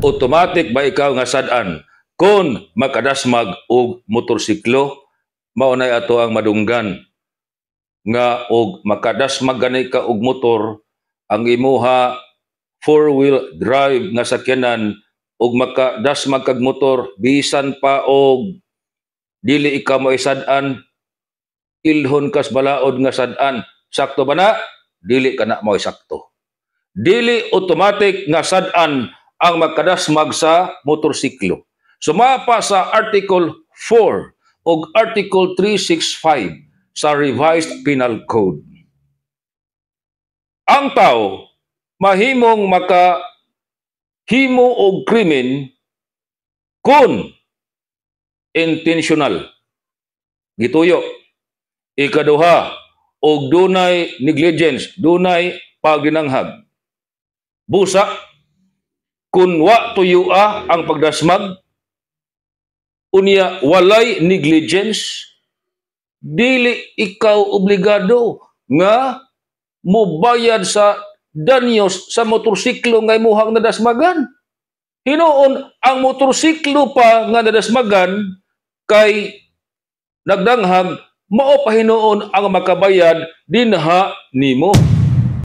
Automatic ba ikaw nga sad-an kung makadasmag og motorsiklo? Mao nay ato ang madunggan nga og makadasmag gani ka og motor, ang imuha four-wheel drive nga sakyanan, ug makadasmag kag motor bisan pa og dili ikaw mo sad-an, ilhon kas balaod nga sad-an. Sakto ba na? Dili ka na mo sakto. Dili automatic nga sad-an ang makadasmag sa motorsiklo. Sumapa sa Article 4 ug Article 365 sa Revised Penal Code. Ang tao mahimong maka himo og krimen kung intentional, gituyo. Ikaduha, og dunay negligence, dunay pagdinanghag. Busa kung wa tuyua ang pagdasmag, unya walay negligence, dili ikaw obligado nga mobayad sa danyos sa motorsiklo nga imuhang nadasmagan. Hinuon ang motorsiklo pa nga nadasmagan kay nagdanghag, mao pa hinuon ang makabayad dinha nimo.